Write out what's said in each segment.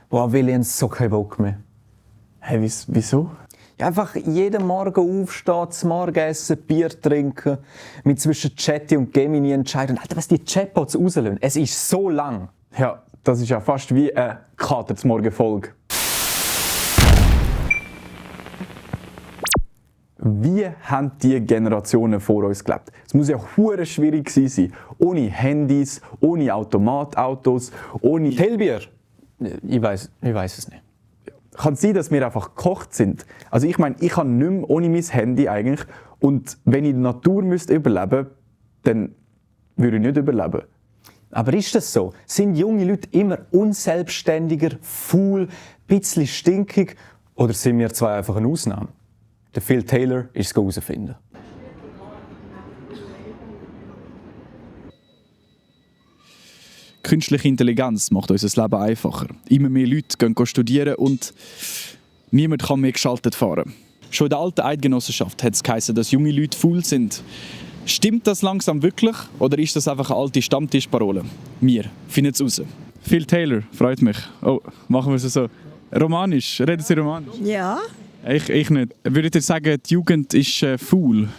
Boah, will ich so keinen Bock mehr. Hey, wieso? Ja, einfach jeden Morgen aufstehen, zum Morgenessen, Bier trinken, mit zwischen Chatty und Gemini entscheiden. Alter, was die Chatbots rauslösen, es ist so lang. Ja, das ist ja fast wie eine Kater zum Morgenfolge. Wie haben die Generationen vor uns gelebt? Es muss ja hure schwierig gewesen sein. Ohne Handys, ohne Automatautos, ohne Hellbier? Ich weiß es nicht. Kann es sein, dass wir einfach gekocht sind? Also ich meine, ich kann nicht mehr ohne mein Handy eigentlich. Und wenn ich in der Natur überleben müsste, dann würde ich nicht überleben. Aber ist das so? Sind junge Leute immer unselbstständiger, faul, ein bisschen stinkig? Oder sind wir zwei einfach eine Ausnahme? Der Phil Taylor ist es herausfinden. Künstliche Intelligenz macht unser Leben einfacher. Immer mehr Leute gehen studieren und niemand kann mehr geschaltet fahren. Schon in der alten Eidgenossenschaft hat es geheißen, dass junge Leute faul sind. Stimmt das langsam wirklich oder ist das einfach eine alte Stammtischparole? Wir finden es raus. Phil Taylor, freut mich. Oh, machen wir es so. Romanisch, reden Sie Romanisch? Ja. Ich nicht. Würdet ihr sagen, die Jugend ist faul?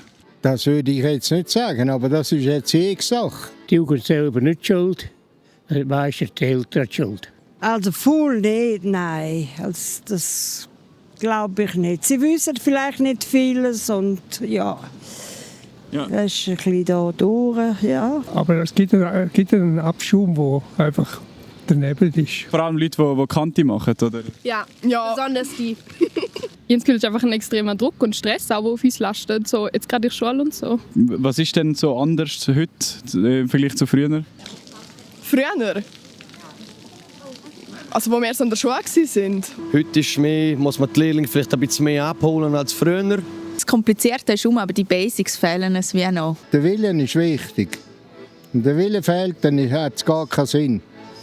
Das würde ich jetzt nicht sagen, aber das ist jetzt Erziehungssache. Die Jugend selber nicht schuld, meistens die Eltern schuld. Also faul nicht, nein. Also das glaube ich nicht. Sie wissen vielleicht nicht vieles und ja. Das ist ein bisschen da durch, ja. Aber es gibt einen Abschum, der einfach daneben ist. Vor allem Leute, die Kante machen, oder? Ja. Besonders die. Jetzt gibt es einfach einen extremen Druck und Stress, auch, der auf uns lastet, so, jetzt gerade in der Schule und so. Was ist denn so anders heute im Vergleich zu früher? Früher? Also wo wir so in der Schule waren. Heute muss man die Lehrlinge vielleicht ein bisschen mehr abholen als früher. Das Komplizierte ist aber die Basics fehlen es wie noch. Der Wille ist wichtig. Wenn der Wille fehlt, dann hat es gar keinen Sinn.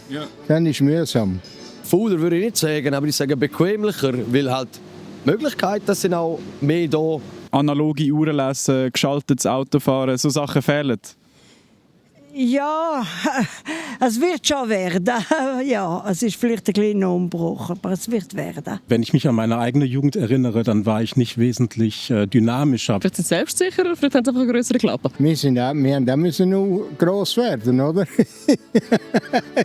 Ja. Dann ist es mühsam. Fauler würde ich nicht sagen, aber ich sage bequemlicher, weil halt die Möglichkeiten sind auch mehr da. Analoge Uhren lesen, geschaltetes Autofahren, so Sachen fehlen. Ja, es wird schon werden. Ja, es ist vielleicht ein kleiner Umbruch, aber es wird werden. Wenn ich mich an meine eigene Jugend erinnere, dann war ich nicht wesentlich dynamischer. Vielleicht sind sie selbstsicherer, vielleicht haben sie einfach eine größere Klappe. Wir müssen noch gross werden, oder?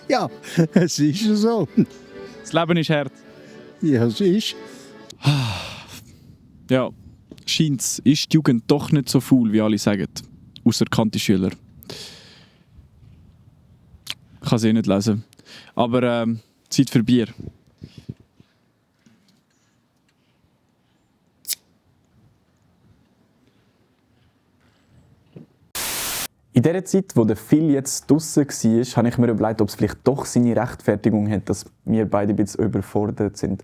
Ja, es ist so. Das Leben ist hart. Ja, es ist. Ja, scheint's, ist die Jugend doch nicht so faul, wie alle sagen. Ausser Kante-Schüler. Ich kann sie nicht lesen. Aber Zeit für Bier. In der Zeit, wo der Phil jetzt draussen war, habe ich mir überlegt, ob es vielleicht doch seine Rechtfertigung hat, dass wir beide ein bisschen überfordert sind.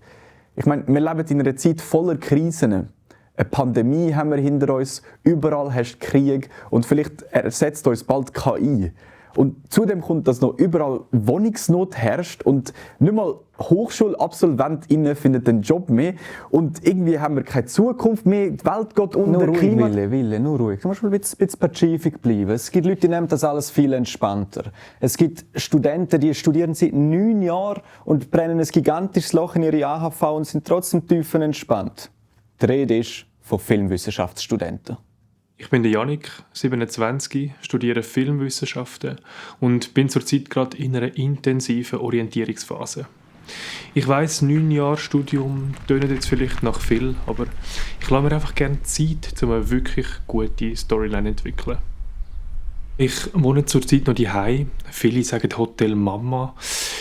Ich meine, wir leben in einer Zeit voller Krisen. Eine Pandemie haben wir hinter uns, überall herrscht Krieg und vielleicht ersetzt uns bald KI. Und zudem kommt, dass noch überall Wohnungsnot herrscht und nicht mal HochschulabsolventInnen finden einen Job mehr. Und irgendwie haben wir keine Zukunft mehr, die Welt geht unter. Nur ruhig, Wille, nur ruhig. Du musst mal ein bisschen pazifik bleiben. Es gibt Leute, die nehmen das alles viel entspannter. Es gibt Studenten, die studieren seit 9 Jahren und brennen ein gigantisches Loch in ihre AHV und sind trotzdem tiefenentspannt. Die Rede ist von Filmwissenschaftsstudenten. Ich bin der Jannik, 27, studiere Filmwissenschaften und bin zurzeit gerade in einer intensiven Orientierungsphase. Ich weiss, 9 Jahre Studium tönen jetzt vielleicht nach viel, aber ich lasse mir einfach gerne Zeit, um eine wirklich gute Storyline zu entwickeln. Ich wohne zurzeit noch daheim. Viele sagen Hotel Mama.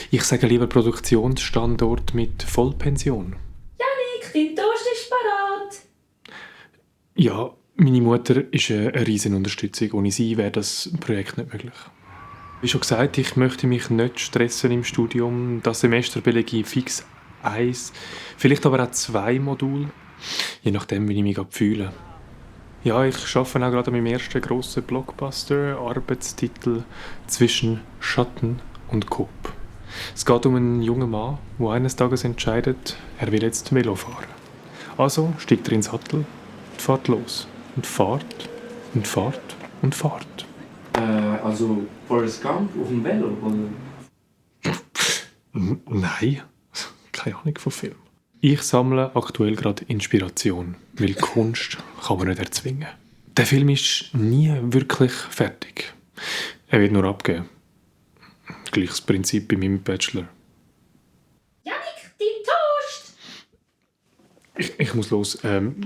Ich sage lieber Produktionsstandort mit Vollpension. Jannik, dein Toast ist parat. Ja, meine Mutter ist eine riesige Unterstützung. Ohne sie wäre das Projekt nicht möglich. Wie schon gesagt, ich möchte mich nicht stressen im Studium. Das Semester belege ich fix 1, vielleicht aber auch 2 Module, je nachdem, wie ich mich fühle. Ja, ich arbeite auch gerade an meinem ersten grossen Blockbuster, Arbeitstitel «Zwischen Schatten und Coop». Es geht um einen jungen Mann, der eines Tages entscheidet, er will jetzt Velo fahren. Also steigt er ins Sattel und fährt los. Und fährt und fährt und fährt. Also Forrest Gump auf dem Velo? Oder? Nein, keine Ahnung von Film. Ich sammle aktuell gerade Inspiration, weil Kunst kann man nicht erzwingen. Der Film ist nie wirklich fertig. Er wird nur abgegeben. Gleiches Prinzip bei meinem Bachelor. Janik, dein Toast! Ich muss los.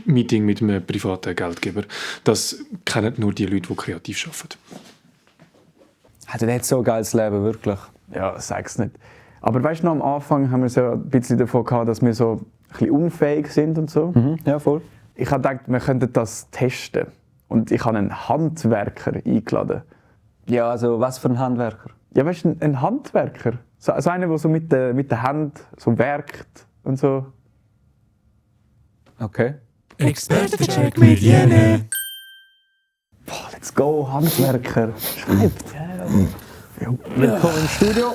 Meeting mit einem privaten Geldgeber. Das kennen nur die Leute, die kreativ arbeiten. Hat er nicht so ein geiles Leben, wirklich? Ja, sag's nicht. Aber weißt du, noch am Anfang haben wir so ein bisschen davon gehabt, dass wir so ein bisschen unfähig sind und so. Ja, voll. Ich habe gedacht, wir könnten das testen. Und ich habe einen Handwerker eingeladen. Ja, also was für ein Handwerker? Ja, weißt du, ein Handwerker. So einer, der so mit der Hand so werkt und so. Okay. Expertencheck mit Jene. Boah, let's go, Handwerker. Schreibt. Ja. Willkommen im Studio.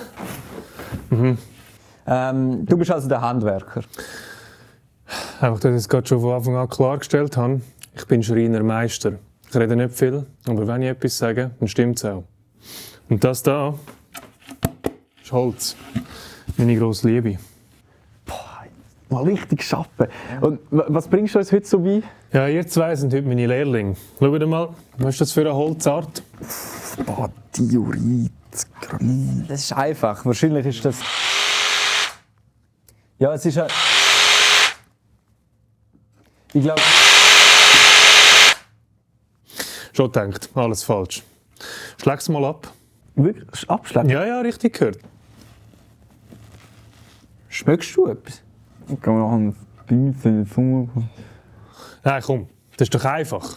Du bist also der Handwerker. Einfach, dass ich es gerade schon von Anfang an klargestellt habe. Ich bin Schreinermeister. Ich rede nicht viel, aber wenn ich etwas sage, dann stimmt es auch. Und das da ist Holz. Meine grosse Liebe. Mal richtig arbeiten. Und was bringst du uns heute so bei? Ja, ihr zwei sind heute meine Lehrlinge. Schaut mal, was ist das für eine Holzart? Diorit, Granit. Das ist einfach. Wahrscheinlich ist das... Ja, es ist... Ich glaube... Schon gedacht, alles falsch. Schläg's mal ab. Wirklich? Abschlägen? Ja, richtig gehört. Schmeckst du etwas? Ich kann noch einen Pinsel. Nein, komm, das ist doch einfach.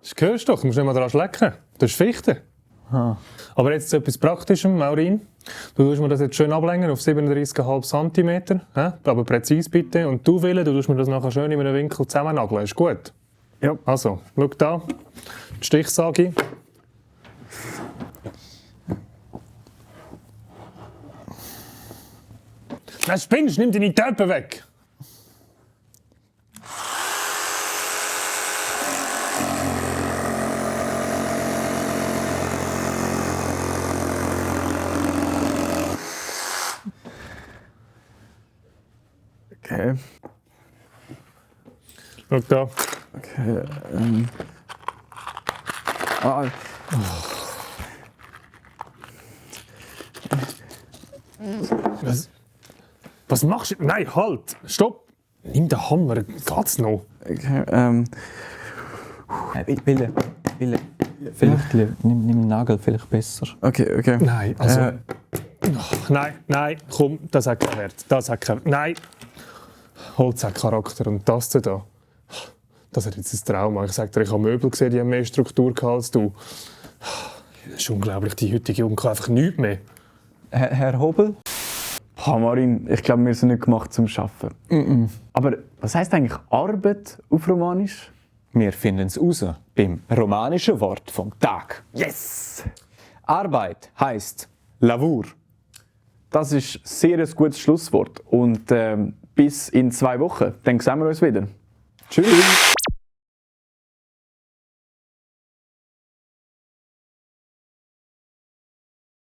Das hörst du doch, du musst nicht mal daran schlecken. Das ist Fichte. Aber jetzt zu etwas Praktischem, Maurin. Du tust mir das jetzt schön ablenken auf 37,5 cm. Aber präzise bitte. Und du, Wille, du tust mir das nachher schön in einem Winkel zusammennageln. Ist gut? Ja. Also, schau da. Die Stichsage. Nein, spinnst, nimm deine Töpfe weg! Okay. Schau da. Okay. Was machst du? Nein, halt! Stopp! Nimm den Hammer, geht's noch? Okay, Wille. Vielleicht nimm den Nagel vielleicht besser. Okay. Nein, also... Nein, komm, das hat keinen Wert. Das hat keinen... Nein! Holz hat Charakter und das da... Das hat jetzt ein Trauma. Ich sag dir, ich habe Möbel gesehen, die haben mehr Struktur gehabt als du. Das ist unglaublich, die heutige Jugend kann einfach nichts mehr. Herr Hobel? Marin, ich glaube, wir sind nicht gemacht zum Arbeiten. Aber was heisst eigentlich Arbeit auf Romanisch? Wir finden es raus beim romanischen Wort vom Tag. Yes! Arbeit heisst Lavur. Das ist sehr ein gutes Schlusswort. Und bis in 2 Wochen. Dann sehen wir uns wieder. Tschüss!